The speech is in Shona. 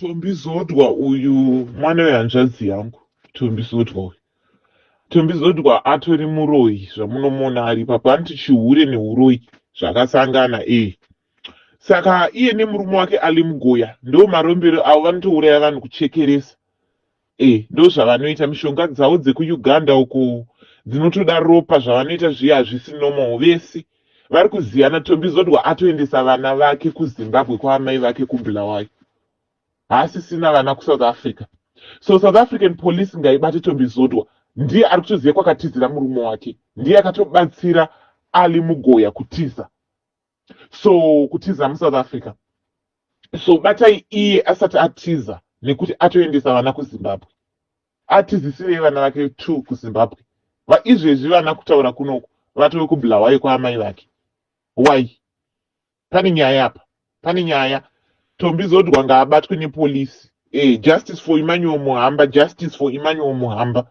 Tombi Zodwa uyu mwana wehanzvadzi yangu. Tombi Zodwa uyu. Tombi Zodwa atori muroyi zvamunomuona ari ipapo. Anoti chihure neuroyi zvakasangana eh. Saka iye nemurume wake Ali Mugoya ndo marombero avo vanotouraya vanhu kuchekeresa. Eh, ndozvavanoita mishonga dzavo dzekuUganda uko dzinotoda ropa zvavanoita zviya hazvisi normal vese vari kuziyana Tombi Zodwa atoendesa vana vake kuZimbabwe kwaamai vake kuBulawayo haasisina vana kuSouth Africa so South African police ngaibate Tombi Zodwa ndiye ari kutoziva kwakatizira murume wake ndiye akatobatsira Ali Mugoya kutiza so kutiza muSouth Africa so batai iye asati atiza nekuti atoendesa vana kuZimbabwe atizisirei vana vake two kuZimbabwe vaizvezvi vana kutaura kunoku vatove kuBulawayo kwaamai vake why pane nyaya apa pane nyaya Tombi Zodwa ngaabatwe nepolisi eh, justice for Emmanuel Muhamba justice for Emmanuel Muhamba.